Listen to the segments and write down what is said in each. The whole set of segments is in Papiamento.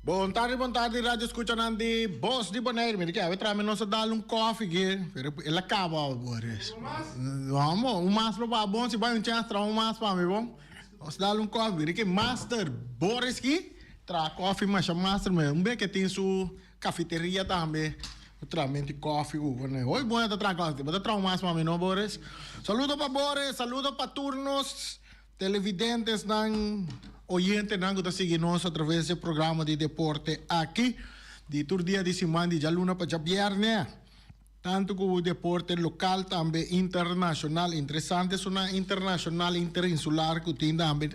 Bon tardi, bon tardi, radio escuchanan di Bos di Bonaire. Mira que awe trame nos a dal un koffie aquí, pero el a caba, Boris. Vamos, un mas lo pa bon, si bai un chance tra un mas pa mi, bon. Nos dal un koffie. Mira que master Boris aquí tra koffie masha master, me un be que tin su cafeteria tambe. Tramenti koffie ku ku Hoy bon ta tra koffie. Bo ta tra un mas pa mi, no, Boris? Saludo pa Boris, saludo pa turnos Televidentesnan, oyentenan ku ta sigui nos a traves di e programa di deporte aki di tur dia di siman di djaluna pa djabièrnè. Tantu ku deporte lokal tambe internashonal. Interesante esunnan internashonal interinsular ku tin tambe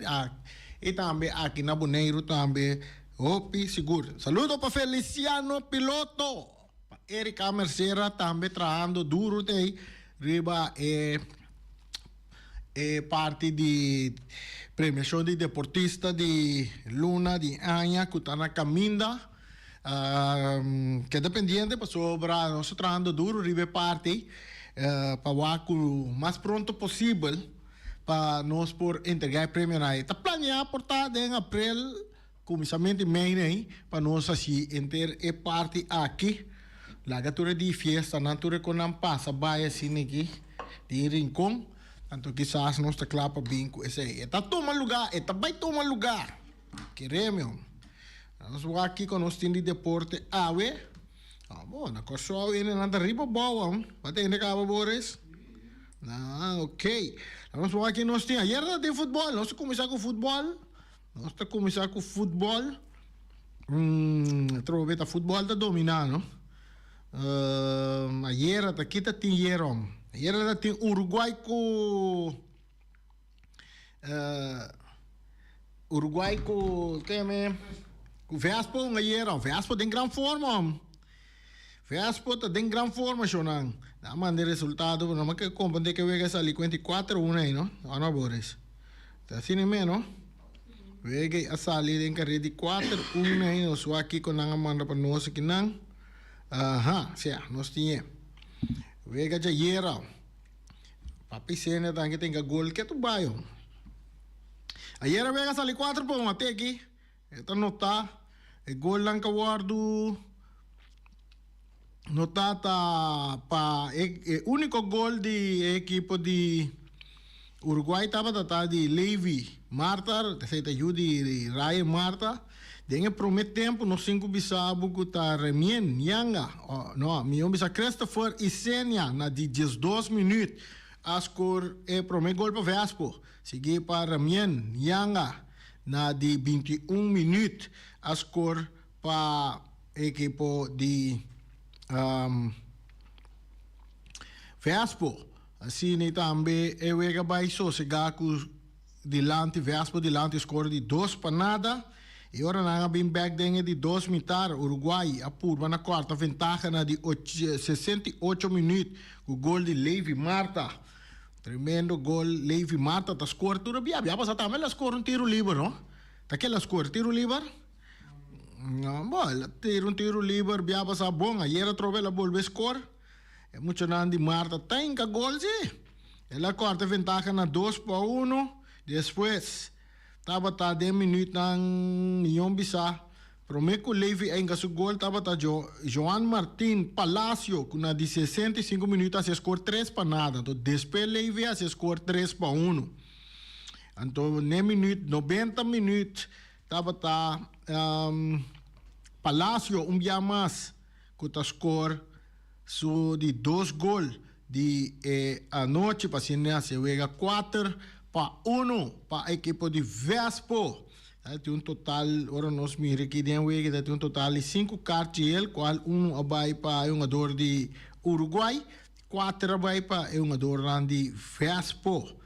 i tambe aki na Boneiru tambe hopi sigur. Saludo pa Feliciano Piloto, pa Erika Mercera tambe trahando duru tei riba e. E parti di premiacion di deportista di luna di aña cu ta na caminda keda pendiente pasobra nos ta trahando duro riba e parti pa wak cu mas pronto posibel pa nos por entrega e premionan. E ta planea por ta den april cuminsamento di mei nei pa nos haci enter e parti aki. Laga tur e di fiestanan tur e con nan pasa bay asina aki di Rincon. Anto kisas nos ta kla pa bin ku esei. E ta tuma lugá, e ta bai tuma lugá. Kere mi hom. Nos wak kiko nos tin di deporte awe. Ah, bo, na Kòrsou hende nan ta riba bou hom. Bo a tende kaba, Boris? Ah, ok. Nos wak ki nos tin. Ayer ta tin futbòl. Nos ta kuminsá ku futbòl. Nos ta kuminsá ku futbòl. Atrobe ta futbòl ta dominá, no? Ayera ta kita tin yeròm. Ayera tin Uruguay ku Uruguay ku keme ku Vespo un ayera. Vespo den gran forma hom. Vespo ta den gran forma shownan. Nan manda e resultado pero no me ke comprende ke wega sali kuenta i kuater un ei no. Ano Boris? Ta asina me no? Wega a sali den kare di kuater un ei nos wak kiko nan a manda pa nos akinan. Aha, sea, nos tin e. Wega djayera. Papi Senia tanke tenga gol ke tu bai hom. Ayera wega sali kuater pa un ate aki. E ta nota e golnan ka wordu nota ta pa e e uniko gol di e ekipo di Uruguay tabata ta di Levy Marta, esei ta yu di Ryan Marta. Den e prome tempu nos tin ku bisa bo ku ta Remien Yanga, no, mihó bisa Christopher Isenia na di 12 minüt a skor e prome gol pa Vespo, sigui pa Remien Yanga na di 21 minüt a skor pa ekipo di Vespo. Asina tambe e wega bai sosegá ku dilanti Vespo dilanti skor di dos pa nada. E ora nan a bin bek den e di dos mitar, Uruguay a purba na kòrta ventaha na di 68 minüt ku gol di Levy Marta. Tremendo gol, Levy Marta ta skor tur a bia. Bia pasá tambe el a skor un tiru liber, no? Ta ke el a skor tiru liber? No, bo, el a tira un tiru liber bia pasá bon. Ayer atrobe el a bolbe skor. E muchanan di Marta ta hinka gol si. El a kòrta e ventaha na dos pa uno. Despues tabata den minütnan miyon bisá. Promé ku Levy a hinka su gol tabata Joan Martin Palacio ku na di 65 minüt a hasi e skor tres pa nada. Anto despues Levy a hasi e skor tres pa uno. Anto n'e minüt 90 minüt tabata Palacio un bia mas ku ta skor su di dos gol di e anochi pa asina hasi e wega 4-1 pa ekipo di Vespo. Ta tin un total, ora nos mira aki den wega, ta tin un total di sinku karchi el, kual unu a bai pa e hungador di Uruguay, kuater a bai pa e hungadornan di Vespo.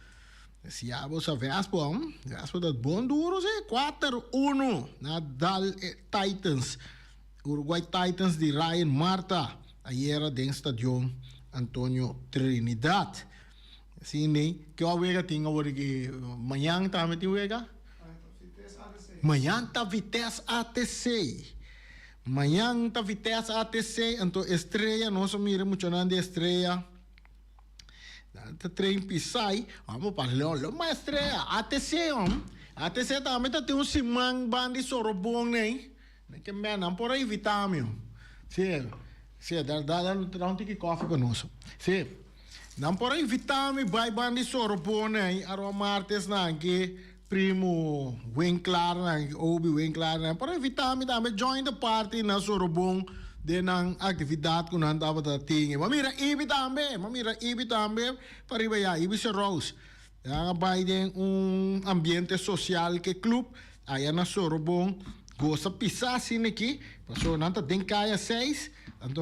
Si ya bo sa Vespo, Vespo ta bon duro si, 4-1 na dal e Titans. Uruguay Titans di Ryan Marta ayera den Stadion Antonio Trinidad. Asina ke ora wega tin awor aki? Mañan tambe tin wega? Mañan ta Vitesse ATC. Mañan ta Vitesse ATC, anto Estrella nos a mira muchanan di Estrella nan ta train pisai. Amo pa Leon, Leon ma Estrella, ATC hom. ATC tambe ta tin un siman ban di Sorobon nei. Mi ke men nan por a invita mi. Si, si, da, da, da, da un tiki koffie pa nos. Si, nan por a invita mi bai ban di Sorbonne ei aroa martes nan ki primo Winklar nan, Obi Winklar nan por a invita mi tambe join the party na Sorbonne den nan actividad ku nan tabata tin. Mi a mira Ibi tambe, mi a mira Ibi tambe pariba ya, Ibi Serous. Nan a bai den un ambiente social ke club aya na Sorobon gosa pisa asina aki pasobra nan ta den kaya seis anto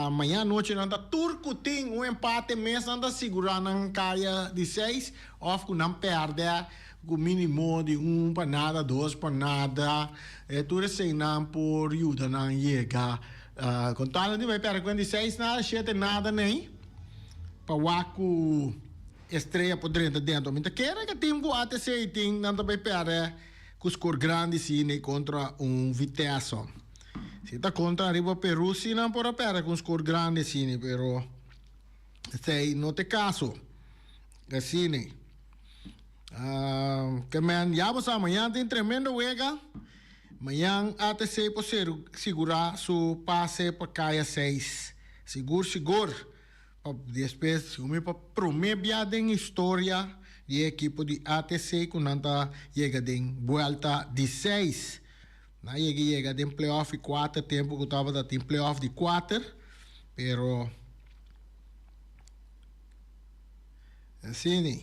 maña anochi nan ta tur ku tin un empate mes nan ta sigura nan kaya di seis of ku nan perde ku minimo di un pa nada dos pa nada e tur eseinan por yuda nan yega kon tal nan tin bai perde kuenta di seis nada shete nada nei pa wak ku Estrella por drenta dentro. Mi ta kere ke team ku ATC tin nan ta bay perde ku score grandi si nei kontra un Vitesse. Si ta kontra riba Peru si nan por a perde ku un score grandi asini pero esei no ta e kaso. Asini. Ke men ya bo sa mañan tin tremendo wega. Mañan ATC por sigura su pase pa kaya seis. Sigur sigur. Pa despues segun mi pa prome bia den historia di e ekipo di ATC ku nan ta yega den buelta di seis. Nan a yega yega den playoff di kuater tempu ku tabata tin playoff di kuater pero asina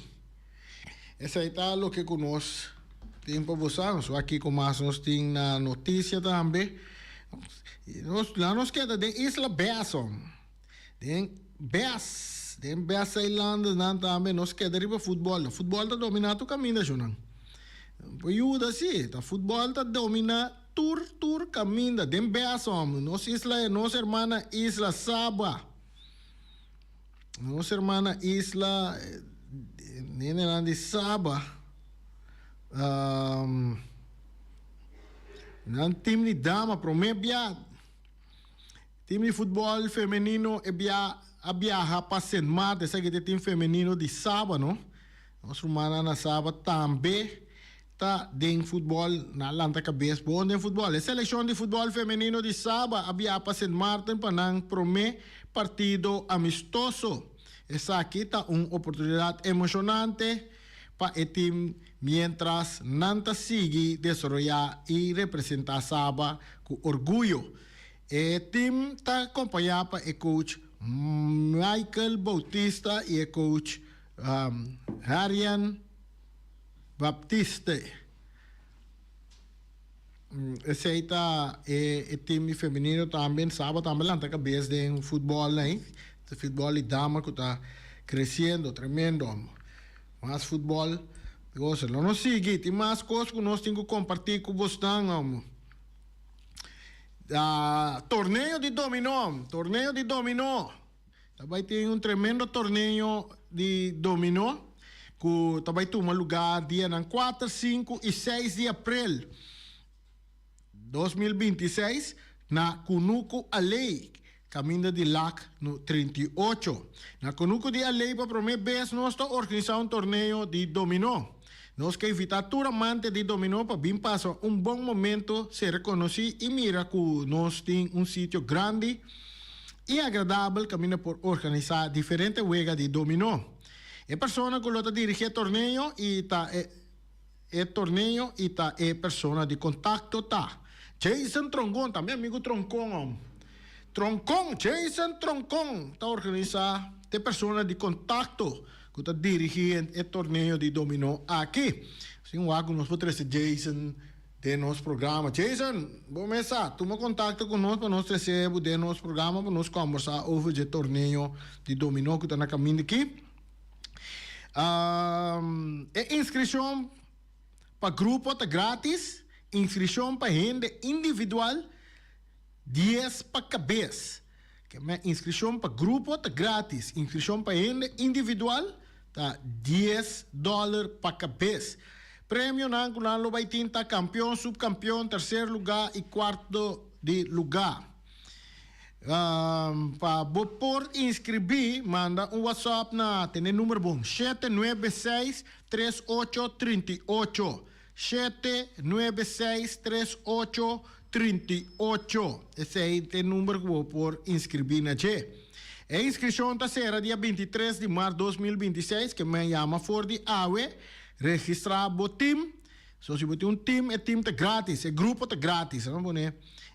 esei ta loke ku nos tin pa bo sa. Nos wak kiko mas nos tin na notisia tambe. Nos la nos keda den Isla Besson. Den bes. BES, den BES Eilanders nan tambe nos keda riba futbòl. Futbòl ta dominá tur kaminda shonnan. Por yuda si, ta futbòl ta dominá tur tur kaminda den BES hòmber. Nos isla, nos hermana isla Saba. Nos hermana isla hendenan di Saba nan team di dama prome bia team di futbol femenino e bia a biaha pa Sint Maarten esaki ta e team femenino di Saba no nos rumannan na Saba tambe ta den futbol nan a lanta kabes bon den futbol. E selekshon di futbol femenino di Saba a biaha pa Sint Maarten pa nan prome partido amistoso. Esaki ta un oportunidat emoshonante pa e tim mientras nan ta sigui desaroyá i representá Saba ku orguyo. E tim ta kompañá pa e coach Michael Bautista i e coach Harian. Baptiste. Esey ta e team di femenino tambe. Saba tambe lanta cabes den futbol ney. E futbol di dama cu ta creciendo tremendo. Mas futbol goza. Lo nos sigui. Tin mas cos cu nos tin cu comparti cu bosnan. Torneo di domino. Torneo di domino. Ta bai tin un tremendo torneo di dominó ku ta bai tuma lugá dianan kuater, sinku i seis di aprel 2026 na Kunuku Aley, kaminda di Lak no 38. Na Kunuku di Aley pa promé bes nos ta organisá un torneo di dominó. Nos ke invitá tur amante di dominó pa bin pasa un bon momento, ser konosí i mira ku nos tin un sitio grandi i agradabel kaminda por organisá diferente wega di dominó. E persona ku lo ta dirigí e torneo i ta e e torneo i ta e persona di kontakto ta Jason Troncon, ta mi amigu Troncon om. Troncon, Jason Troncon ta organisá ta e persona di kontakto ku ta dirigí e torneo di dominó aki. Sin wak ku nos por trese Jason den nos programa. Jason, bo mes sa, tuma kontakto ku nos pa nos trese bo den nos programa pa nos kòmbersá over dje torneo di dominó ku ta na kaminda aki. E inskripshon pa grupo ta gratis, inskripshon pa hende individual dies pa kabes. Keme inskripshon pa grupo ta gratis, inskripshon pa hende individual ta dies dòler pa kabes. Premionan ku nan lo bai tin ta kampion, supkampion, terser lugá i kuarto di lugá. Pa bo por inskribí manda un WhatsApp na, tene number bon, 796 3838. 796 3838. Esei ta e number ku bo por inskribí na dje. E inskripshon ta sera dia 23 di mart 2026, ke men yama for di awe. Registrá bo tim. So si bo tin un tim, e tim ta gratis, e grupo ta gratis. Nan pone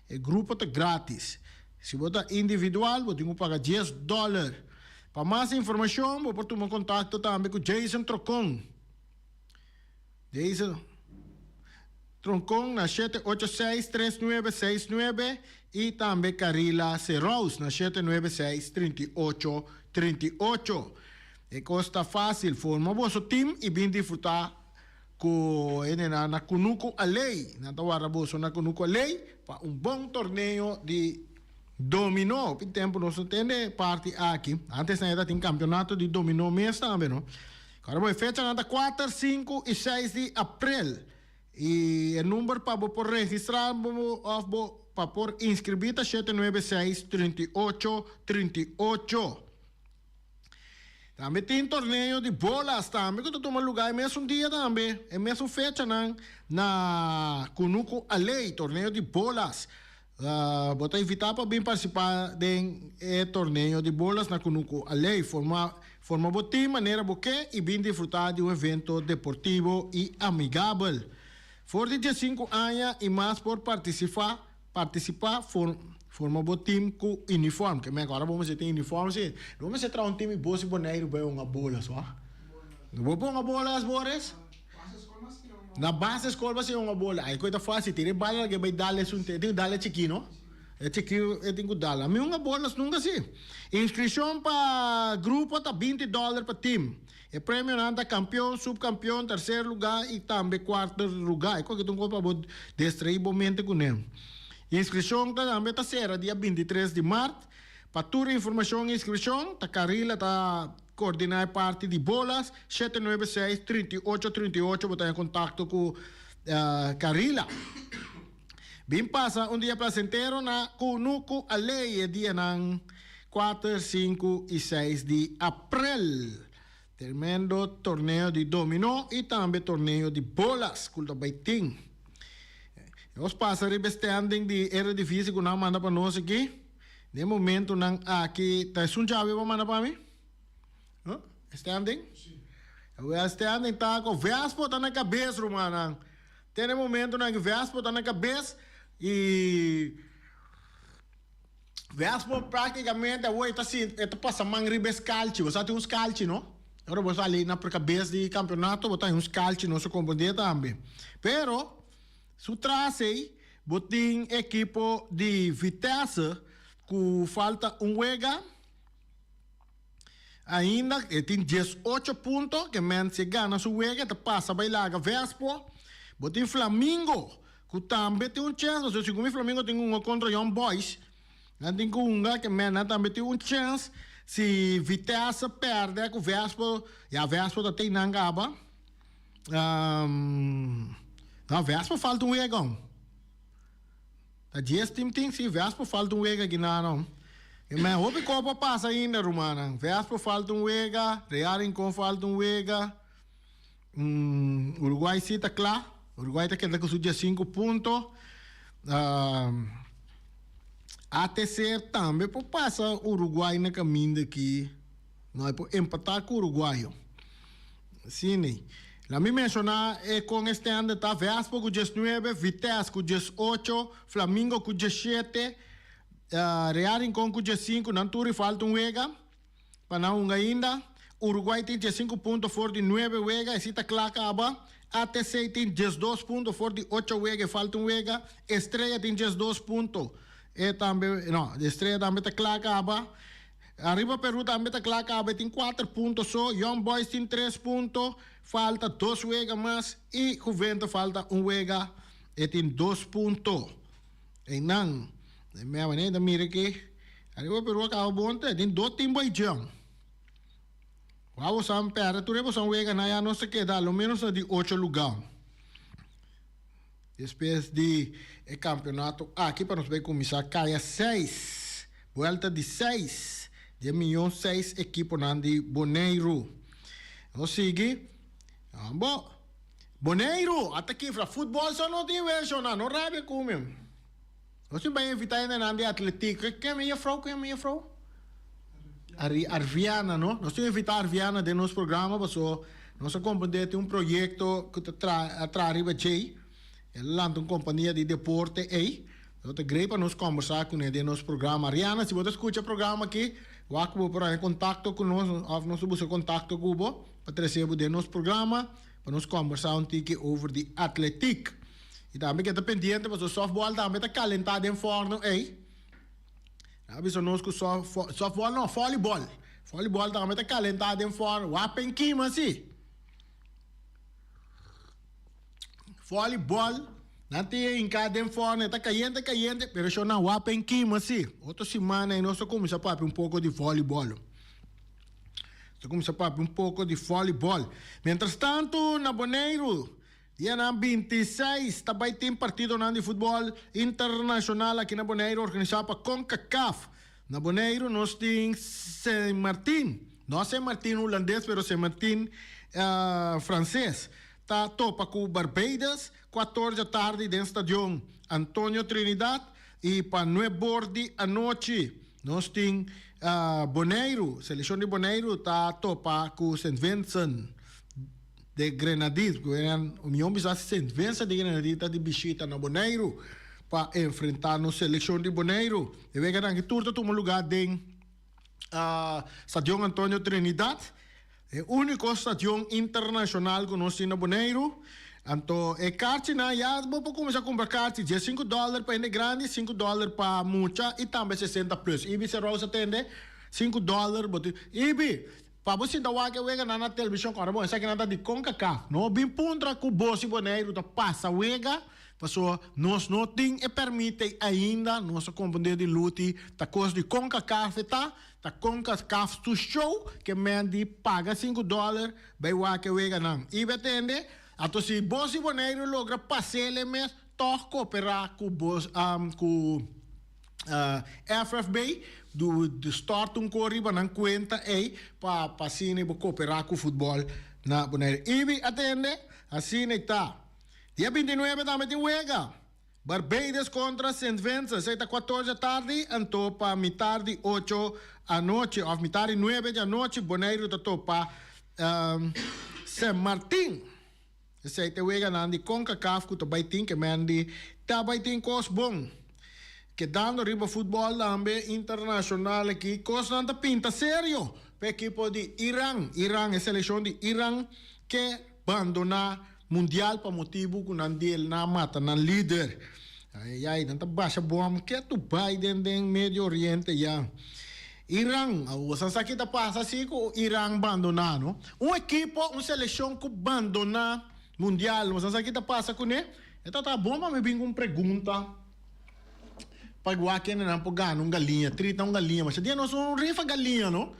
e grupo ta gratis. Si bo ta individual, bo tin ku paga dies dòler. Pa mas informashon, bo por tuma kontakto tambe ku Jason Trocon. Jason Troncon na 786-3969 y tambe Carila Serous na 796-3838. E cos ta facil, forma boso team y bin disfruta cu hendenan na Cunucu Aley. Nan ta warda boso na Cunucu Aley pa un bon torneo di domino. Hopi tempo nos no tende parti aki. Antes nan e ta tin campeonato di domino mes tambe no. Kòrda bo e fechanan ta kuater, sinku i seis di aprel. I e number pa bo por registrá bo òf bo pa por inskribí ta 796 38 38. Tambe tin torneo di bolas tambe ku ta tuma lugá e mesun dia tambe, e mesun fechanan na Kunuku Aley, torneo di bolas. Bo ta invitá pa bin partisipá den e torneo di bolas na Kunuku Aley. Forma forma bo tim manera bo ke i bin disfrutá di un evento deportivo i amigabel. For di diesinku aña i mas por partisifá partisipá for forma bo tim ku uniform. Ke men ora bo mester tin uniform si. No bo mester traha un tim i bo si Boneiru bai hunga bolas wak. No bo por hunga bolas Boris? Na base skol pa siña un bola. Ai koe ta fácil. Tira e bala lag'é bai dal esun te. Tin dal e chikí no. E chikí e tin ku dal. Ami hunga bolas nunka si. Inskripshon pa grupo ta 20 dòler pa tim. E premionan ta kampion, supkampion, terser lugá i tambe kuarto lugá. E koke ta un kos pa bo destraí bo mente kuné. Inskripshon ta tambe ta sera dia 23 di mart. Pa tur informashon i inskripshon ta Carila ta koordiná e parti di bolas, 796 38 38 bo ta en kontakto ku Carila. Bin pasa un dia placentero na Kunuku Aley e dianan 4, 5 y 6 di aprel. Tremendo torneo di dominó y tambe torneo di bolas cu ta bay tin. Nos pasa riba e standing di Eredivisie cu nan manda pa nos aki. Den momentonan aki ta esun chavi bo manda pa mi? Huh? Standing? Si. Standing ta cu Vespo ta na cabes rumannan. Te na e momentonan ku Vespo ta na kabes i Vespo praktikamente awor e ta sinti e ta pasa man riba e skalchi. Bo sa tin un skalchi no? Ora bo sali na kabes di kampionato bo ta haña un skalchi no su komprondé tambe. Pero su tras ei bo tin ekipo di Vitesse ku falta un wega. Ainda e tin 18 punto, ke men si e gana su wega e ta pasa bai laga Vespo. Bo tin Flamingo ku tambe tin un chèns, pasobra segun mi Flamingo tin ku hunga kontra Young Boys. Nan tin ku hunga, ke men nan tambe tin un chèns si Vitesse pèrdè ku Vespo, ya Vespo ta tin nan kaba. No, Vespo falta un wega. Ta dies tim tin si Vespo falta un wega gina no. E men hopi kopa pasa ainda rumannan. Vespo falta un wega, Real Rincon falta un wega. Uruguay si ta kla. Uruguay ta keda ku su 15 punto. ATC tambe por pasa Uruguay na kaminda aki. No e por empatá ku Uruguayo. Sí ni. La mi menshoná e kon e stènde ta, Vespo ku 19, Vitesse ku 18, Flamingo ku 17, Real Rincon ku 15, nan tur e falta un wega pa nan hunga ainda. Uruguay tin 15 punto for di 9 wega, esei ta kla kaba. ATC tin 12 punto for di 8 wega, e falta un wega. Estrella tin 12 punto, e tambe, no, Estrella tambe ta kla kaba. Ariba Peru tambe ta kla kaba, e tin kuater punto so, Young Boys tin tres punto, falta dos wega mas i Juvento falta un wega, e tin dos punto. Einan, den mea manera ta mira ke Ariba Peru a kaba bon te, tin dos tin bai jong. Wou boso a perde tur e boso a wega nan ya nos ta keda a lo menos na di ocho luga. Despues di e campeonato aki pa nos bay cuminsa caya seis, buelta di seis di e miyon seis equiponan di Boneiru. Nos sigui, bo, Boneiru, ata kifra futbol so no tin wenshonan, no rabia cu mi. Nos tin bay invita hendenan di atletiek, ken e juffrouw, ken e juffrouw? Ari, Arviana, no? Nos tin invita Arviana den nos programa paso nos a comprende tin un proyecto cu ta tra, a traha riba djey. El a lanta un compania di deporte ey. Lo ta great pa nos combersa cune den nos programa. Ariana, si bo ta scucha e programa aki, wak cu bo por haña contacto cu nos of nos ta busca contacto cu bo pa trece bo den nos programa pa nos combersa un tiki over di atletiek. Y tambe keda pendiente paso softball tambe ta calenta den forno ey. A bisa nos ku softball no, volleyball. Volleyball tambe ta kalentá den fòrnu. Wak pen kima si. Volleyball, nan tin e hinká den fòrnu, e ta kayente kayente, pero shon nan wak pen kima si. Otro simana ei nos ta kuminsá papia un poko di volleyball. Nos ta kuminsá papia un poko di volleyball. Mientras tantu na Boneiru. Dianan 26 ta bai tin partidonan di futbòl internashonal aki na Boneiru organisá pa Concacaf. Na Boneiru nos tin Saint Martin, no Saint Martin hulandes pero Saint Martin franses, ta topa ku Barbados kuator djatardi den stadion Antonio Trinidad i pa nuebor di anochi nos tin Boneiru, selekshon di Boneiru ta topa ku Saint Vincent de Grenadines, ku eran Union bisa Sint Vincent de Grenadines ta di bishita na Boneiru pa enfrentá nos selekshon di Boneiru. E weganan aki tur ta tuma lugá den Stadion Antonio Trinidad, e úniko stadion internashonal ku nos tin na Boneiru. Anto e karchinan ya bo por kuminsá kumpra karchi dje sinku dòler pa hende grandi, sinku dòler pa mucha i tambe sesenta plus. Ibi Serous a tende sinku dòler bo tin. Ibi, pa bo sinta wak e weganan na televishon kòrda bon esakinan ta di Concacaf. No bin puntra ku bo si Boneiru ta pasa wega pasobra nos no tin e pèrmit ei ainda. Nos a komprendé di Luti ta kos di Concacaf e ta. Ta Concacaf su show ke men di paga sinku dòler Bai wak e weganan. I be tende, anto si bos di Boneiru logra pas'el e mes, tòg koperá ku bos ku FFB, du stòrt un kor riba nan kuenta ei pa pa asina bo koperá ku futbòl na Boneiru. I bi a tende, asina ei ta. Dia bintinuebe tambe tin wega. Barbados kontra Sint Vincent, esei ta kuator dje tardi, anto pa mitar di ocho anochi òf mitar di nuebe di anochi Boneiru ta topa Sint Martin. Esei ta e weganan di Concacaf ku ta bai tin ke men di ta bai tin kos bon. Kedando riba futbòl tambe internashonal aki kosnan ta pinta serio pa e ekipo di Iran. Iran, e selekshon di Iran ke bandoná Mundial pa motibu ku nan di el na mata nan lider. Ayayay, nan ta basha bom ketu bai den den Medio Oriente ya. Iran, awor san sa ki ta pasa si ku Iran bandoná no. Un ekipo, un selekshon ku bandoná Mundial, bo san sa ki ta pasa kuné? E ta ta bon pa mi bin ku un pregunta pa wak kende nan por gana un galiña, trita un galiña. Masha dia nos no rifa galiña no.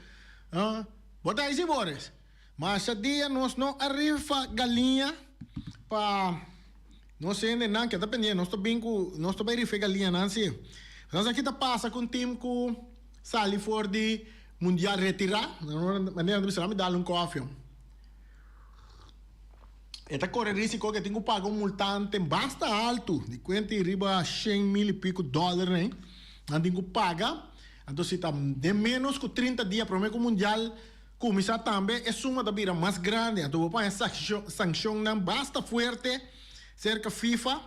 Bo ta isi Boris? Masha dia nos no a rifa galiña pa nos hendenan ke ta pendiente. Nos ta bin ku nos ta bai rifa e galiñanan si. Nos aki ta pasa ku un team ku sali for di mundial retirá. Manera nan ta bisa mi dal un kòfi. E ta kore risiko ke tin ku paga un multante basta altu di kuenta i riba shen mil i piku dòler nei. Nan tin ku paga. Anto si ta den ménos ku trinta dia promé ku mundial Kuminsá tambe e suma ta bira mas grandi, anto bo por haña sankshonnan basta fuerte serka FIFA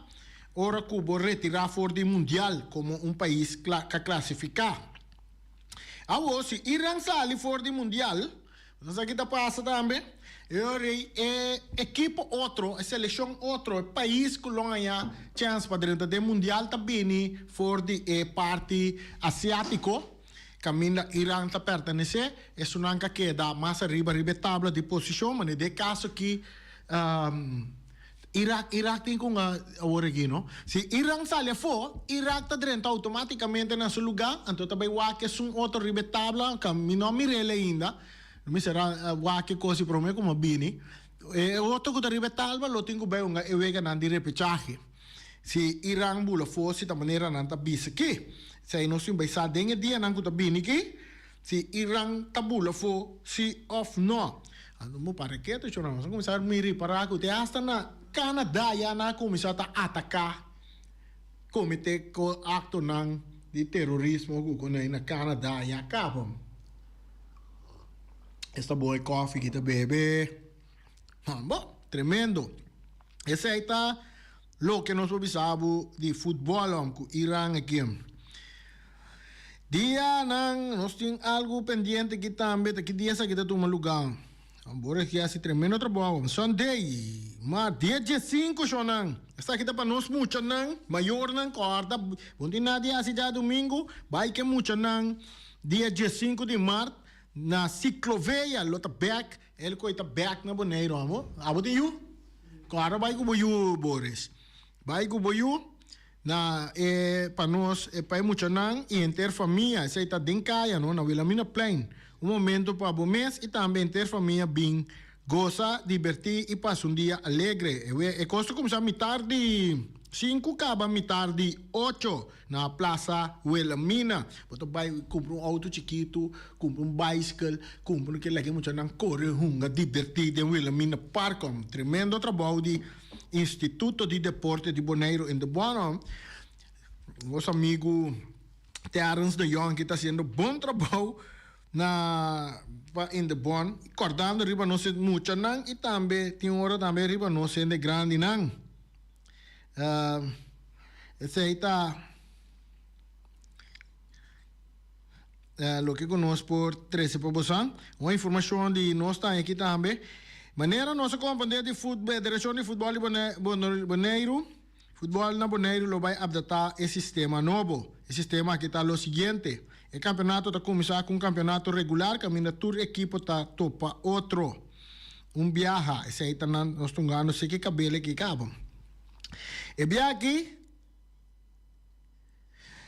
ora ku bo retirá for di Mundial komo un pais ka klasifiká. Awor si Iran sali for di Mundial, bo sa ki ta pasa tambe? E ora ei e ekipo otro, e selekshon otro, e pais ku lo haña chèns pa drenta den Mundial ta bini for di e parti asiátiko. Kaminda Iran ta pertenesé, esunnan ka keda mas ariba riba e tabla di posishon, manera den e kaso aki Irak, Irak tin ku awor aki no. Si Iran sali afó, Irak ta drenta outomátikamente na su lugá, anto ta bai wak esun otro riba e tabla, ka mi no a mir'el ainda, mi mester a wak e kos di promé ku mi a bini. E otro ku ta riba e talba lo tin ku bai hunga e weganan di repechahe. Si Iran bula for si ta manera nan ta bisa ki. Esei nos tin bai sa den e dianan ku ta bini ki, si Iran ta bula for si òf nò. Anto bo para ketu chora, nos a kuminsá mi ripará ku te asta na Canada ya nan a kuminsá ta ataká, kometé aktonan di terorismo ku ku na Canada ya kaba. Esta bo e kòfi ki ta bebe. Bo, tremendo. Esei ta loke nos por bisa bo di futbol hom ku Iran aki. Dianan nos tin algu pendiente aki tambe, ta ki dia esaki ta tuma luga? Bo regi hasi tremendo trabou. Sunday, ma dia diesinku shonnan. Esaki ta pa nos muchanan, mayornan kòrda bo no tin nada di hasi djadumingu, bai ke muchanan dia diesinku di mart na Ciclovea lo ta bèk. El koe ta bek na Boneiru amo. Abo tin yu? Kòrda bai ku bo yu, Boris. Bai ku bo yu na e pa nos e pa e muchanan i henter famia. Esei ta den kaya no, na Wilhelminaplein. Un momento pa bo mes i tambe henter famia bin gosa, dibertí i pasa un dia alegre. E kos ta kuminsá mitar di sinku kaba mitar di ocho. Na Plaza Wilhelmina bo ta bai kumpra un outo chikitu, kumpra un baiskel, kumpra un ke leke muchanan kore hunga dibertí den Wilhelmina Park. Un tremendo trabou di Instituto di Deporte di Boneiru in de Bono. Nos amigu Terrence de Jong ki ta hasiendo bon trabou na pa in de Bon, kòrdando riba nos muchanan i tambe tin ora tambe riba nos hende grandinan. Esei ta loke ku nos por trese pa boso. Un informashon di nos ta aki tambe. Manera nos a komprendé di Federashon di Futbòl di Boneiru, futbòl na Boneiru lo bai apdatá e sistema nobo. E sistema aki ta lo siguiente, E kampeonato ta kuminsá ku un kampeonato regular kaminda tur ekipo ta topa otro un biaha. Esei ta nan nos tungando siki kabel aki kaba. E biaha aki.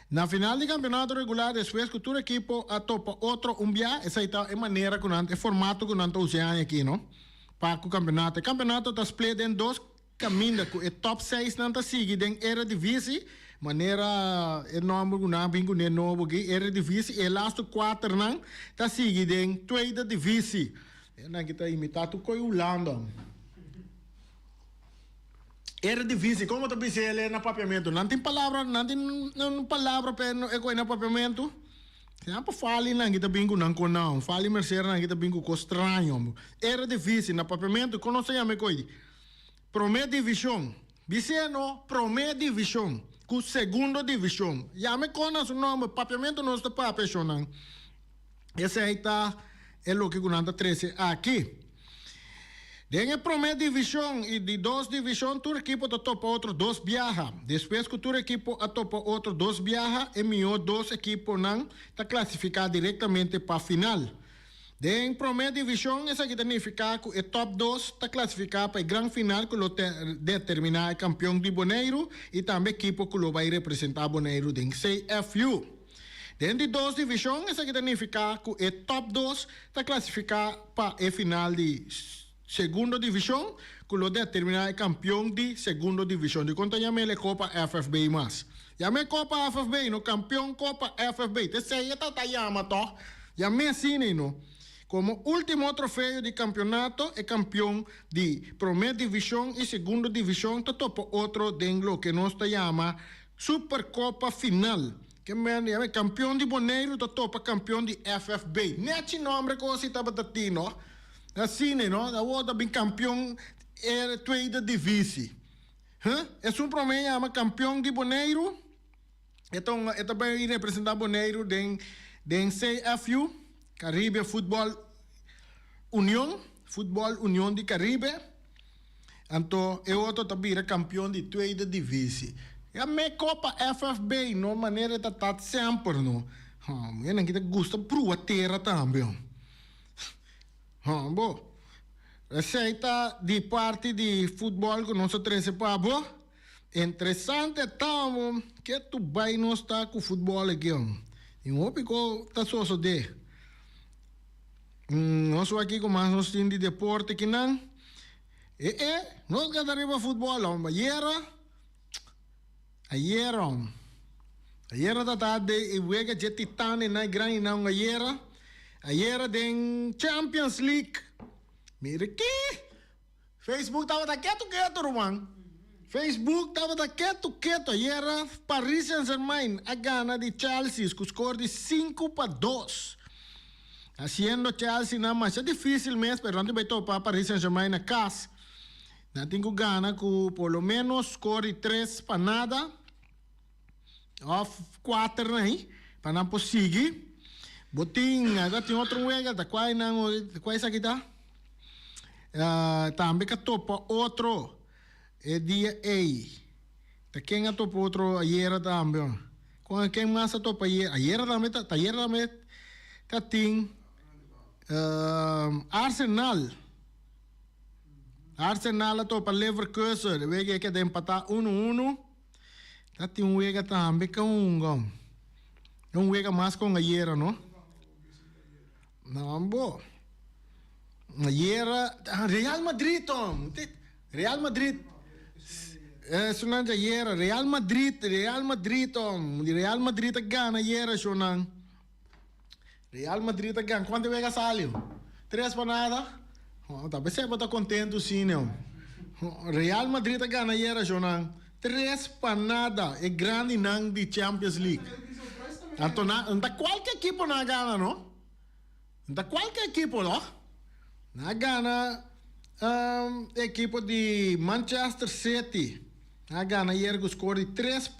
Na final di campeonato regular despues cu tur ekipo a topa otro un bia, esai ta e manera cu nan, e formato cu nan ta usa e aña aki no, pa cu campeonato. E campeonato ta split den dos caminda cu e top seis nan ta sigui den Eredivisie, manera e nomber cu nan a bin cune nobo aki, Eredivisie, y e lasto cuater nan ta sigui den Tweede Divisie. E nan aki ta imita tur coy Hulanda. Eredivisie, como ta bisa el na papiamentu? Nan tin palabra, nan tin un palabra pa e koe na papiamentu? Nan por fali nan ki ta bin ku nan konau, fali mercer nan ki ta bin ku kos straño. Eredivisie na papiamentu, kon nos ta yama e koe? Prome divishon. Bis'é no, prome divishon ku segundo divishon. Yama e kon na su nomber, papiamentu nos ta papia shonnan. Esei ta e loke ku nan ta trese aki. Den e promé divishon i di dos divishon tur ekipo ta topa otro dos biaha. Despues ku tur ekipo a topa otro dos biaha, e mihó dos ekiponan ta klasifiká direktamente pa final. Den promé divishon esaki ta nifiká ku e tòp dos ta klasifiká pa e gran final ku lo determiná e kampion di Boneiru i tambe ekipo ku lo bai representá Boneiru den CFU. Den di dos divishon esaki ta nifiká ku e tòp dos ta klasifiká pa e final di segundo divishon ku lo determiná e kampion di segundo divishon. Dikon ta yam'el e Kopa FFB mas? Yam'é Kopa FFB no, kampion Kopa FFB. Ta esei e ta ta yama tòg? Yam'é asina ei no. Komo último trofeo di kampionato e kampion di promé divishon i segundo divishon ta topa otro den loke nos ta yama Superkopa final. Ke men ya kampion di Boneiru ta topa kampion di FFB. Nechi nombre ku osi tabata tin no. Asina no, awor ta bin kampion e tweede divisie. Huh? Esun prome yama kampion di Boneiru, e ta un e ta bai representa Boneiru den den CFU, Caribe Football Union, Football Union di Caribe. Anto e otro ta bira kampion di tweede divisie. Ya me kopa FFB no manera e ta tat semper no. Muhernan ki ta gusta brua tera tambe. Bo. Esei ta di parti di futbol ku nos a trese pa bo. Interesante ta bo ke tu bai nos ta ku futbol aki. Tin hopi ko ta sosode. Nos wak kiko mas nos tin di deporte kinan. E e, nos gata riba futbol homber. Ayera, ayera homber. Ayera ta ta de e wega dje titanenan e grandinan un ayera. Ayera den Champions League. Mira ki! Facebook tabata ketu ketu ruman. Facebook tabata ketu ketu ayera Paris Saint Germain a gana di Chelsea ku skor di 5-2. Hasiendo Chelsea nan masha dificil mes pero nan tin bai topa Paris Saint Germain na cas. Nan tin cu gana cu por lo menos score di 3-0 of 4 na ahi pa nan por sigui. Bo tin aga tin otro wega ta cual nan cual esaki ta? Tambe ka topa otro e dia ey. Ta ken a topa otro ayera tambe? Con ken mas a topa ayera? Ayera tambe ta ayera tambe ta tin Arsenal. Arsenal a topa Leverkusen. E wega e keda empata 1-1. Ta tin un wega tambe con hunga. Un wega mas con ayera, no? No, bo. Ayera Real Madrid tom. Real Madrid Esunnan dje ayera Real Madrid Real Madrid tom Real Madrid a gana ayera shownan Real Madrid a gana cuanto wega sali 3-0 ta pesey bo ta contento asina Real Madrid a gana ayera shownan 3-0 e grandinan di Champions League anto nan ta cualke ekipo nan a gana no. No ta kualke ekipo lo. Nan a gana e ekipo di Manchester City. Nan a gana ayer ku skor di 3-0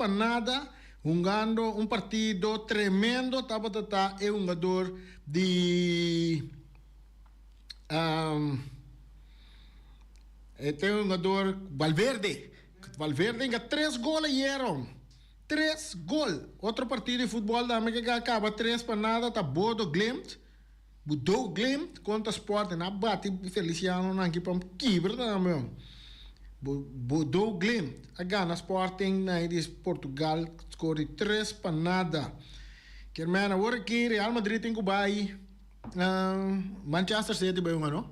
hungando un partido tremendo tabata ta e hungador di. E tin un hungador Valverde. Valverde hinka tres gol ayer hom. Tres gol. Otro partido di futbol tambe ke a kaba tres pa nada ta Bodo Glimt. Bodo Glimt kontra Sporting. Nan a bati Feliciano nan aki pa kibra tambe hom. Bodo Glimt a gana Sporting na di Portugal score di tres pa nada. Kier men awor aki Real Madrid tin ku bai Manchester City bai hunga no.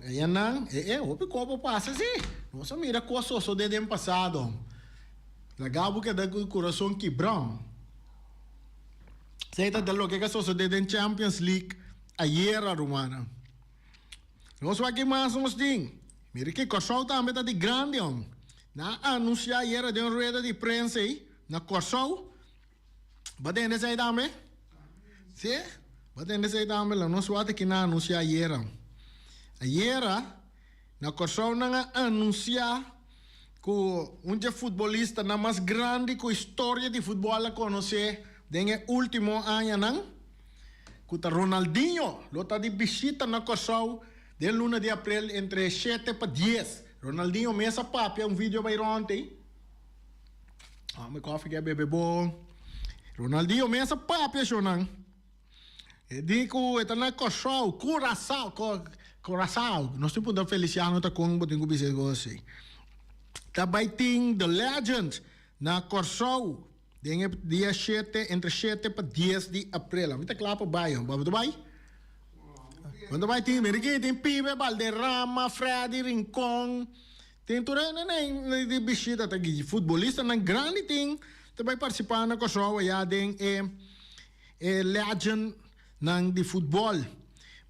Eya nan e e hopi kopo pasa si. Nos a mira kos sosode den pasado. Laga bo keda ku kurason kibra. Esei ta loke ka sosode den Champions League ayera rumannan. Nos wak ki mas nos tin. Mira ki Kòrsou tambe ta di grandi hom. Nan a anunsia ayera den rueda di prensa ei na Kòrsou. Bo tende esei tambe? Sí? Bo tende esei tambe? Lo nos wak ki nan a anunsia ayera. Ayera na Kòrsou nan a anunsia ku un dje futbolistanan mas grandi ku historia di futbòl a konosé den e último añanan, ku ta Ronaldinho, lo ta di bishita na Kòrsou den luna di aprel entre shete pa dies. Ronaldinho mes a papia un video bai rònt ei. Ame kòfi ke bebe bo. Ronaldinho mes a papia shownan. E di ku e ta na Kòrsou, Curacao, Curacao. Nos tin puntra Feliciano ta kon bo tin ku bisa e kos así. Ta bai tin The Legend na Kòrsou den e dia shete, entre shete pa dies di aprel. Ami ta kla pa bai, bo ta bai? Bo ta bai tin, mira aki tin Pibe Valderrama, Freddy Rincon, tin tur e di bishita ta futbolistanan grandi tin ta bai partisipá na Kòrsou ayá den e. E legend nan di futbol.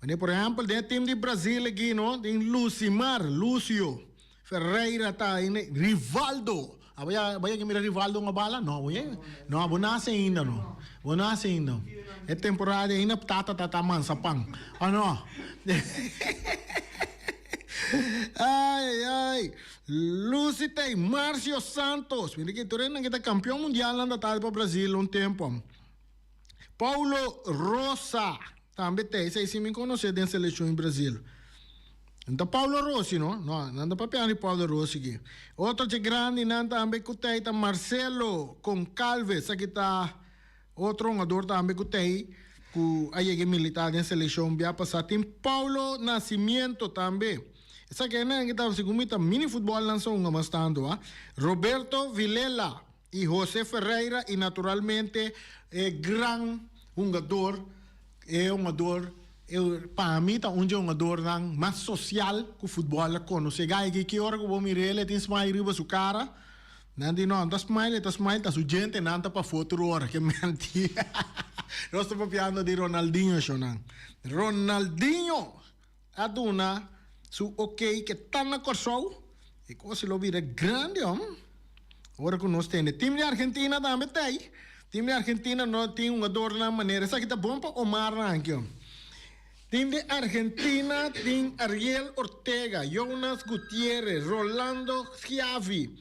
Manera por ehempel den e team di Brazil aki no tin Lucimar, Lucio, Ferreira ta ain Rivaldo. Abo ya abo ya mira Rivaldo un bala? No abo ya no abo nace ainda no. Bo nace ainda. E temporada ainda tata ta ta mansa pan. O no? Ay ay ay. Lucy ta Marcio Santos. Mira ki tur esnan ki ta campeon mundial nan ta ta pa Brazil un tempo. Paulo Rosa tambe ta esei si mi conoce den seleccion di Brasil. No ta Paulo Rossi no, no, nan ta papiando di Paulo Rossi aki. Otro dje grandinan tambe cu ta ei ta Marcelo Goncalves, esaki ta otro hungador tambe cu ta ei cu a yega e milita den seleccion bia pasa. Tin Paulo Nascimento tambe. Esaki nan ki ta segun mi ta mini futbol nan sa hunga mas tanto a. Roberto Vilela. Y Jose Ferreira y naturalmente e gran hungador, e hungador pa mi ta un dje hungadornan mas social cu futbol a conoce. Guy aki ki ora cu bo mir'el e tin smile riba su cara. Nan di no, no ta smile, e ta smile ta su djentenan ta pafo tur ora, ke mentira. Nos ta papiando di Ronaldinho shonan. Ronaldinho a duna su ok ke ta na Kòrsou, e kos lo bira grandi hòm. Ora ku nos tende tim di Argentina tambe ta ei. Tim di Argentina no tin hungadornan manera esaki ta bon pa Omar nan aki hòm. Tim di Argentina tin Ariel Ortega, Jonas Gutierrez, Rolando Schiavi,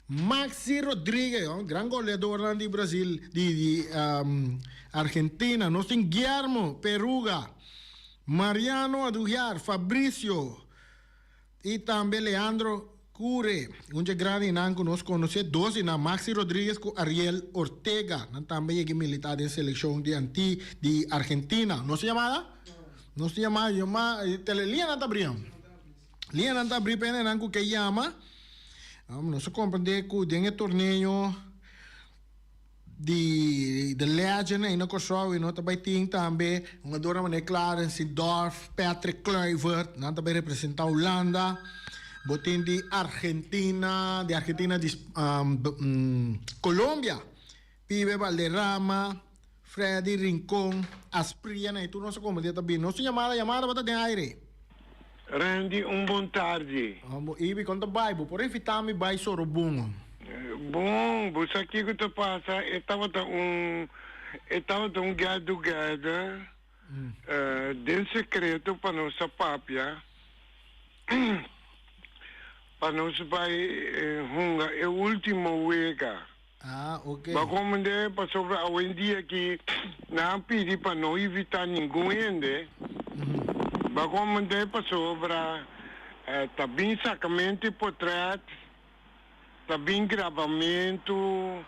Maxi Rodriguez, hòm, gran goleadornan di Brasil di di Argentina. Nos tin Guillermo Peruga. Mariano Adugiar, Fabricio y tambe Leandro Cure. Un dje grandinan cu nos conoce, dos di nan, Maxi Rodriguez cu Ariel Ortega. Nan tambe yega milita den seleccion di anti di Argentina. Nos tin yamada? Nos tin yamada, yama, tele, lianan ta abri. Lianan ta abri pa hendenan cu ke yama. Nos a comprende cu den e torneo. Di The Legend ei na Kòrsou i no ta bai tin tambe hungadornan manera Clarence Seedorf, Patrick Kluivert, nan ta bai representá Hulanda. Bo tin di Argentina, di Argentina di Colombia, Pibe Valderrama, Freddy Rincon, Asprilla nan ei tur nos a komprendé ta bini. Nos tin yamada, yamada bo ta den aire. Randy un bon tardi. Bo Ibi kon ta bai? Bo por invita mi bai Sorobongo? Bon, bo sa kiko ta pasa? E tabata un e tabata un get together den sekreto pa nos a papia pa nos bai hunga e ultimo wega. Ah, ok. Bo a comprende? Pasobra awendia aki nan a pidi pa no invita ningun hende. Bo a comprende? Pasobra. Ta bin sacamento di potret, ta bin grabamento,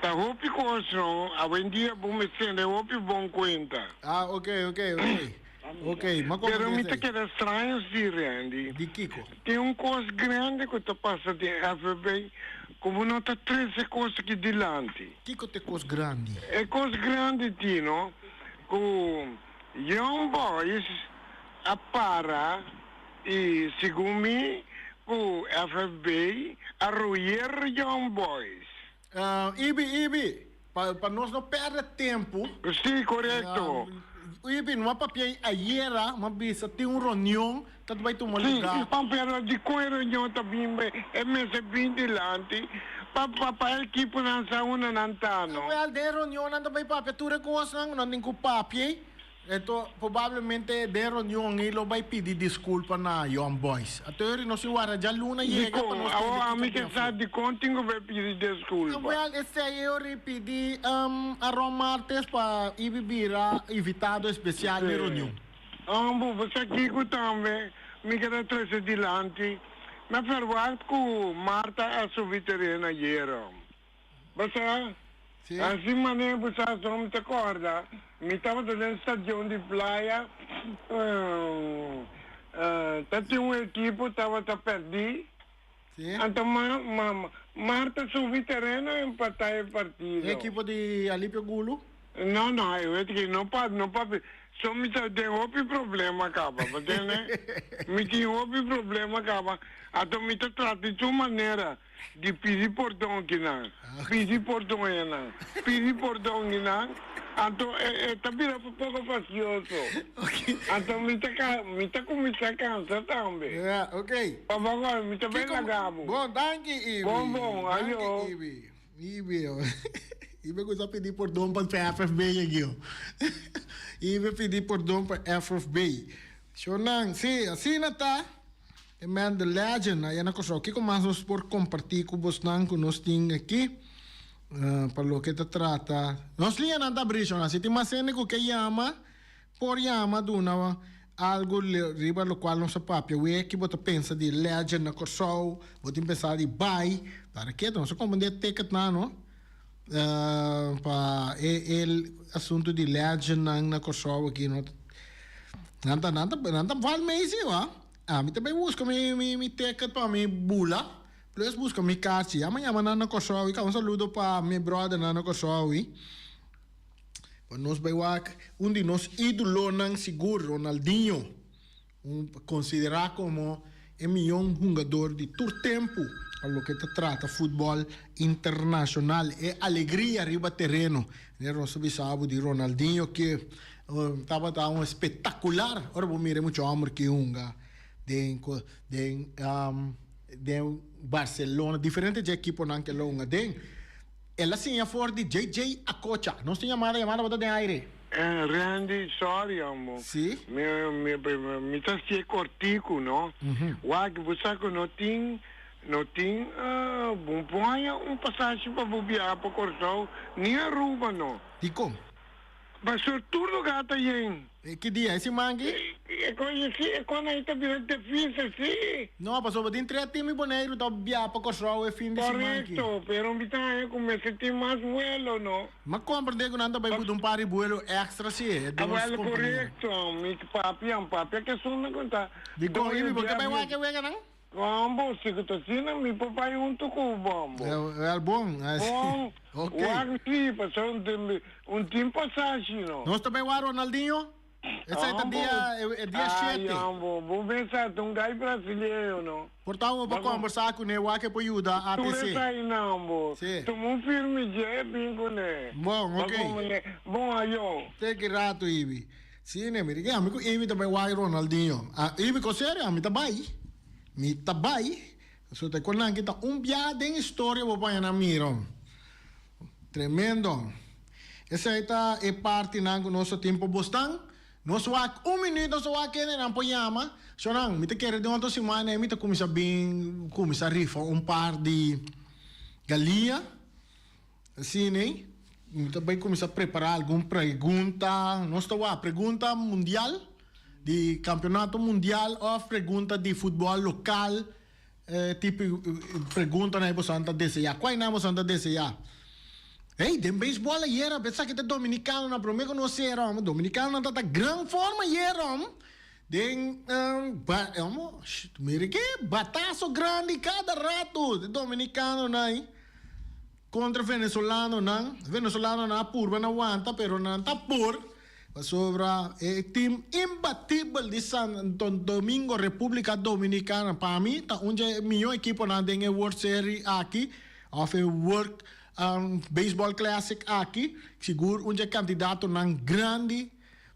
ta hopi cos no, awendia bo mester tene hopi bon cuenta. Ah, ok, ok, ok. Ok, ma como Pero mi ta ta esey? keda straño si, Randy. Di kico? Tin un cos grandi cu ta pasa den FB cu bo no ta trece cos aki dilanti. Kico t'e cos grandi? E cos grandi Tino, cu Young Boys a para y segun mi cu FFB a royer Young Boys. Ibi, Ibi, pa pa nos no perde tempo. Si, corecto. Ibi, no a papia ayera, m'a bisa tin un reunion ta bay tuma lugar. Si, pero dicon e reunion ta bin bay? E mester bin dilanti pa pa pa ekiponan sa unda nan ta, no? Wel, den e reunionnan ta bay papia tur e cosnan cu nan tin cu papia. Eto probablemente den reunion ei lo bai pidi disculpa na Young Boys. Ato nos tin warda djaluna yega pa Dikon? nos tende Awor kiko ami tin ke sa afó. dikon tin ku bai pidi disculpa. Wel, esei e ora ei pidi Aron Martes pa ibi bira invitado especial den Sí. reunion. Ambo, bo sa kiko tambe mi keda trese dilanti? Mi a verwagt ku Marta a subi tereno ayera. Bo sa, Sí. Así manera bo sa so mi ta corda, mi tabata den stadion di Playa, ta tin un ekipo tabata perdí, Sí. anto ma, ma, Marta subi tereno a empatá e E partido. ekipo di Alipio Gulu? No, no, e wet ki no pa, no papia, so mi ta den hopi problema caba, bo tende? Mi tin hopi problema caba, anto mi ta trata di tur manera. Di pidi pordon ki nan, pidi pordon e nan, pidi pordon ki nan, anto e e ta bira poko fastioso. Anto mi ta ka mi ta kuminsá kansa tambe. Ja, ok. Papa Goy, mi ta bai Kiko laga bo. Bon, danki Ibi. Bon bon, Danki ayo. Ibi. Ibi, oh. Ibi kusa pidi pordon pa FFB aki, oh. Ibi pidi pordon pa FFB. Shornan, si, asina ta. E man the legend aya na Kòrsou. Kiko mas nos por kompartí ku bosnan ku nos tin aki pa loke ta trata? Nos liñanan ta abrí shon. Si tin mas hende ku ke yama, por yama duna algu riba lokual nos a papia. Wee ki bo ta pensa di legend na Kòrsou? Bo tin pensa di bai? Para ke nos a komprendé ticketnan no pa e asuntu di legendnan na Kòrsou aki no. Nan ta nan ta nan ta val mei si wa. Ami ta bay busca mi mi mi ticket pa mi bula, plus busca mi kaarchi. Ya mi yama nan na Kòrsou awi, un saludo pa mi brothernan na Kòrsou awi. Pa nos bay wak un di nos idolonan sigur, Ronaldinho, un considera como e miyon hungador di tur tempu pa loke ta trata futbol internacional. E alegria riba tereno, manera nos ta bisa bo di Ronaldinho ke Tabata un espectacular ora bo mira e mucha homber ki hunga den den den Barcelona diferente dje ekiponan ke lo hunga den. El a siña for di JJ Okocha. Nos tin yamada, yamada bo ta den aire. Randy, sorry amo. Si. Mi mi mi ta si'e cortico no. Wak bo sa cu no tin no tin bo por haña un pasashi pa bo biaha pa Corsou ni Aruba no. Dicon? Pastor tur lugar ta yen. E ki dia? E siman aki? E kon e si e kon ai ta bira difícil si. No, pasobra tin tres team di Boneiru ta bia pa Kòrsou e fin di siman aki. Korekto, pero mi ta haña ku mester tin mas vuelo no. Mi a komprendé ku nan ta bai buta un par di vuelo extra si, e dos Awel kompania. korekto, mi papia, papia ke esun ku ta Dikon doño Ibi, bo di ke bai avion. wak e weganan? Bombo, si ku ta asina mi por bai huntu ku bombo. Wel bon. Bon, Ok. wak si, pasobra un tin un tin pasashi no. Nos ta bai wak Ronaldinho? Esei ta dia e dia Ay, shete. hombo, bo pensa ta un gai brasileño no. Por ta bo por kombersá kuné wak e por yuda Tur ATC. esei nan, bo. Si. Tuma un firme dje e bin kuné. Bon, ok. Bon, ayo. Te ki rato, Ibi. Si, ne, mira ke ami ku Ibi ta bai wak Ronaldinho. Ah, Ibi ko serio, ami ta bai. Mi ta bai. So ta kon nan ki ta un bia den historia bo paña nan mira. Tremendo. Esei ta e partinan ku nos ta tin pa bosnan. Nos wak un minuut nos ta wak kende nan por yama. So nan, mi ta kere den otro siman ei mi ta kuminsá bin kuminsá rifa un par di galiña. Asina ei, mi ta bai kuminsá prepará algun pregunta. Nos ta wak pregunta mundial. Di campeonato mundial of pregunta di futbol local, tipo preguntanan boso ta desea. Cual nan boso ta desea? Hey, den baseball ayera, esaki ta dominicanonan, prome cu nos cera, hombre. Dominicanonan ta ta gran forma ayera, hombre. Den, ba, hombre, mira ke, batazo grandi cada rato, de dominicanonan. Contra venezolanonan, venezolanonan a purba na wanta pero nan ta por pasobra e team imbatibel di Santo Domingo, Republica Dominicana, pa mi ta un dje miho ekiponan den e World Series aki of e World Baseball Classic aki, sigur un dje candidatonan grandi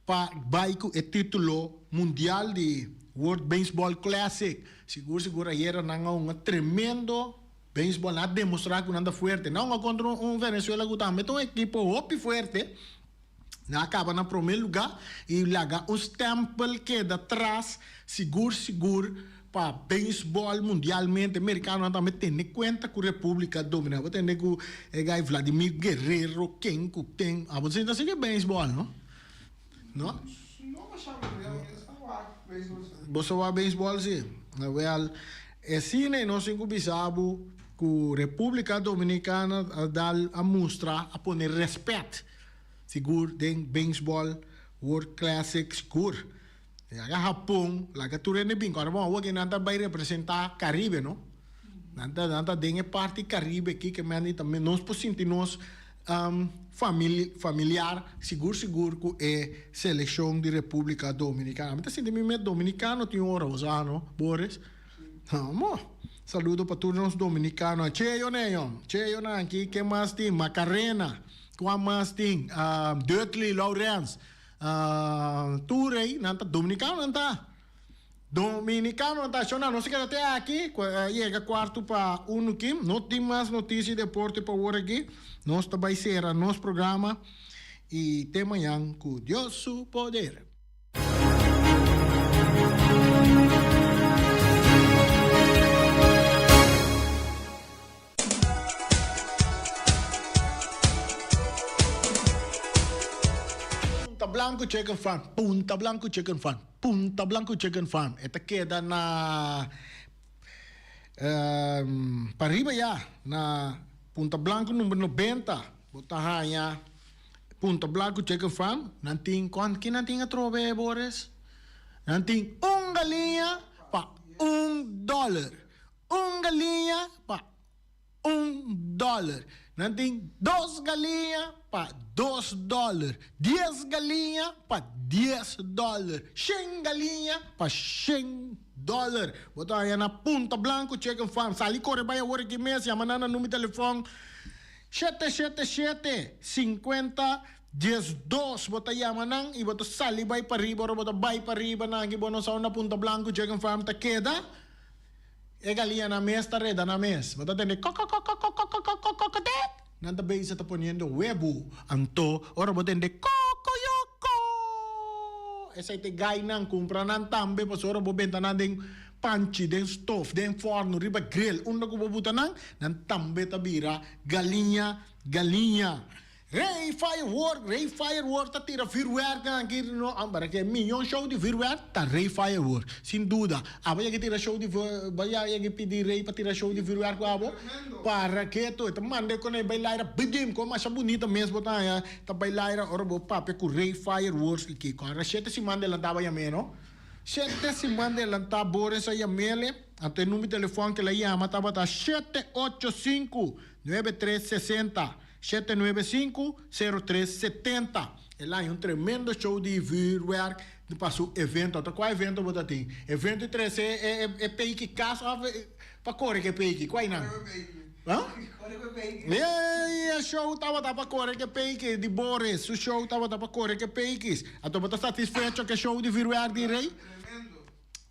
pa bai cu e titulo mundial di World Baseball Classic. Sigur sigur ayera nan a hunga tremendo. Beisbòl a demostrá ku nan ta fuerte. Nan a kontra un Venezuela ku tambe ta un ekipo hopi fuerte. Nan a kaba na promé lugá i laga un stèmpel keda tras sigur sigur pa beisbòl mundialmente. Merikanonan tambe tene kuenta ku Repúblika Dominikana. Bo tende ku e gai Vladimir Guerrero ken ku ken. Abo ta sigui beisbòl no? No? No masha mi sa wak beisbòl si. Bo sa wak beisbòl si? Wèl, e sine nos tin ku bisa bo ku Repúblika Dominikana a dal a mustra a pone rèspèt sigur den beisbòl World Classic sigur. Laga Hapon, laga tur hende bin. Ora bon awor ke nan ta bai representá Karibe no. Nan ta nan ta den e parti Karibe aki ke men di tambe nos por sinti nos familiar sigur sigur ku e selekshon di Repúblika Dominikana. Mi ta sinti mi mes dominikano tin ora bo sa no Boris? Amo. Saludo pa tur nos dominikano. Cheyo neyo, cheyo nan aki ke mas tin? Macarena, kua mas tin? Dudley Laurens. Tur ei nan ta dominicano nan ta. Dominicano nan ta. Shona nos a keda te aki cu a yega cuarto pa uno ki. No tin mas noticia di deporte pa awor aki. Nos ta bay cera nos programa y te mañan cu Dios su poder. Punta Blanco Chicken Farm, Punta Blanco Chicken Farm, Punta Blanco Chicken Farm. E ta keda na pariba ya, na Punta Blanco number 90. Bo ta haña Punta Blanco Chicken Farm. Nan tin, kon ki nan tin atrobe, Boris? Nan tin un galiña pa un dòler. Un galiña pa un dòler. Nan tin dos galiña pa dos dòler. Dies galiña pa dies dòler. Shen galiña pa shen dòler. Bo ta haña na Punta Blanco Chicken Farm. Sali kore bai awor aki mes. Yama nan na number telefòn shete shete shete sinkuenta 12. Bo ta yama nan i bo ta sali bai pariba. Ora bo ta bai pariba nan aki bo no sa unda Punta Blanco Chicken Farm ta keda. E galiñanan mes ta reda nan mes. Bo ta tende kokokokokokokokokokokokok. Nan ta bezig ta poniendo webu. Anto ora bo tende kokoyoko, esei ta e gainan. Kumpra nan tambe pasobra ora bo benta nan den panchi, den stof, den fòrnu, riba grill, unda ku bo buta nan, nan tambe ta bira galiña galiña. Rey Firework, Rey Firework ta tira vuurwerknan aki no para ke miyon show di vuurwerk ta Rey Firework sin duda. Abo yaki tira show di bo ya yaki pidi Rey pa tira show di vuurwerk ku abo? Para ke tu e ta manda e kone bai laira bidim kon masha bunita mes bo ta haña ta bai laira ora bo papia ku Rey Fireworks i kiko. Ora shete siman delantá bo yam'é no. Shete siman delantá Boris a yam'ele anto e number di telefòn ke el a yama tabata shete ocho sinku nuebe tres sesenta. 795, 03 70. El haña un tremendo show di vuurwerk pa su evento. Anto kua evento bo ta tin? Evento di trese e e peiki kas of pa kore ku e peiki? Kua einan? Huh? E show tabata pa kore ku e peiki di Boris. Su show tabata pa kore ku e peikis. Anto bo ta satisfecho ku e show di vuurwerk di Rey?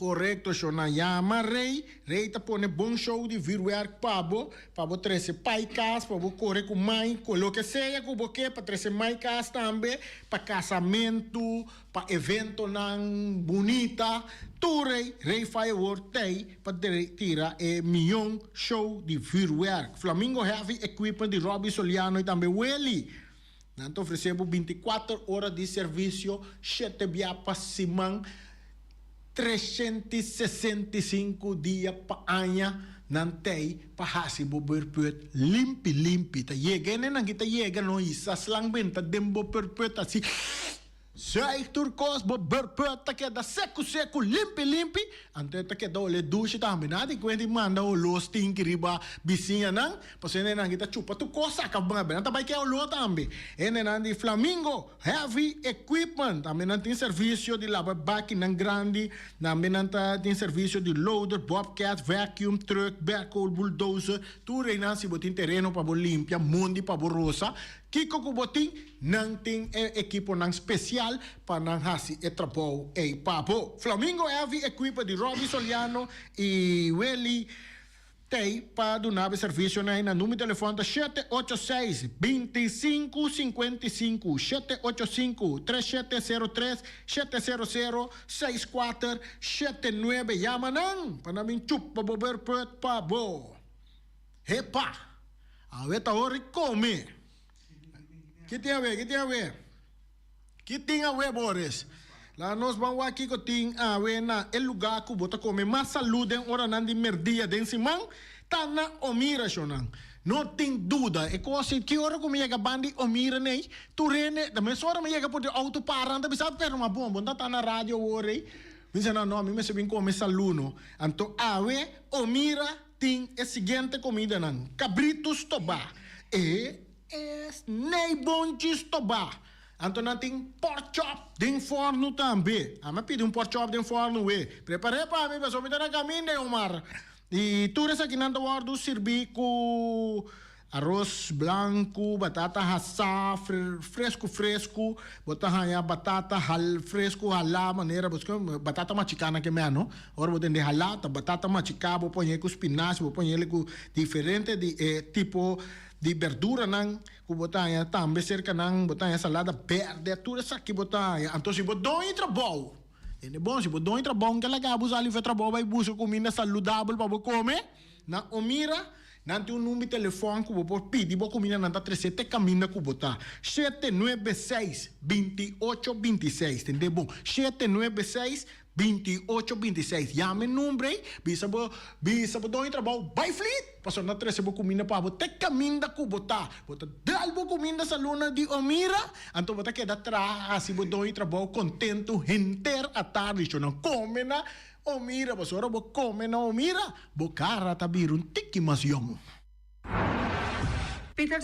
Korekto shona yama Rey, Rey ta pone bon show di vuurwerk pa bo, pa bo trese pai kas, pa bo kore ku mai, ku loke sea ku bo ke pa trese mai kas tambe, pa kasamentu, pa eventonan bunita, tur Rey, Rey Firework t'ey pa tira e miyon show di vuurwerk. Flamingo Heavy Equipment di Robby Soliano y tambe Willy. Nan ta ofrece bo 24 ora di servicio, shete bia pa siman. 365 dia pa aña nan tei pa hasi bo beurput limpi limpi. Ta yega ene nan ki ta yega no hisa slang benta den bo beurput asi zuig tur kos bo beurput ta keda seku seku limpi limpi anto e ta keda ole dushi tambe. Nada di kuenta di manda oló stinki riba bisiñanan pasobra ene nan ki ta chupa tur kos saka nan ta bai ke oló tambe. Hendenan di Flamingo. Heavy equipment, tambe nan tin servicio di laba bakinan grandi, tambe nan ta tin servicio di loader, bobcat, vacuum, truck, backhoe, bulldozer, tur einan si bo tin tereno pa bo limpia, mondi pa bo rosa, kico cu bo tin, nan tin e equiponan special pa nan haci e trabou ei pa bo. Flamingo Heavy Equipment di Robbie Soliano y Willy. Tei pa duna bo e servisionan ei na numero di telefòn ta 786 25 55, 785 3703 700 64 79. Yama nan pa nan bin chupa bo berpùt pa bo. Hepa! Awe ta ora di kome. Ki tin awe? Ki tin awe? Ki tin awe, Boris? Laga nos ban wak kiko tin awe na e lugá ku bo ta kome mas salú den oranan di merdia den siman, ta na Omira, shonnan. No tin duda, e kos ei, ki ora ku mi yega ban di Omira nei, tur hende, ta mesora mi yega por di outo para, nan ta bisa, pero ma bon, bo no ta ta na radio awor ei? Mi bisa nan, no, mi mester bin kome salú no. Anto awe Omira tin e siguiente komidanan, kabritu stobá, e snijboontjes stobá. Anto nan tin pork chop den fornu tambe. Ami a pidi un pork chop den fornu we. Prepar'é pa mi pasobra mi ta na kaminda Omar. I tur esakinan ta wòrdu sirbí ku aros blanku, batata hasá fresku fresku. Bo ta haña batata hal fresku halá manera bo batata machiká nan ke mea no. Ora bo tende halá ta batata machiká bo pone ku spinashi bo pone ku diferente di e tipo di berduranan. Ku bo ta haña tambe serka nan, bo ta haña salada bèrdè, tur esaki bo ta haña. Anto si bo doño trabou, tende bon, si bo doño trabou n'ke laga bo sali for trabou bai buska kuminda saludabel pa bo kome, na Omira nan tin un number di telefòn ku bo por pidi bo kuminda, nan ta tres'é te kaminda ku bo ta, shete nuebe seis, binti ocho binti seis, tende bon, shete nuebe seis, 28 26 Yama e number ei, bisa bo bisa bo doño trabou bai flit, pasobra nan ta trese bo kuminda pa bo te kaminda ku bo ta. Bo ta dal bo kuminda saluna di Omira, anto bo ta keda traha hasi bo doño trabou kontentu henter atardi. Sho nan kome na Omira, pasobra ora bo kome na Omira, bo kara ta bira un tiki mas yòn. Peter.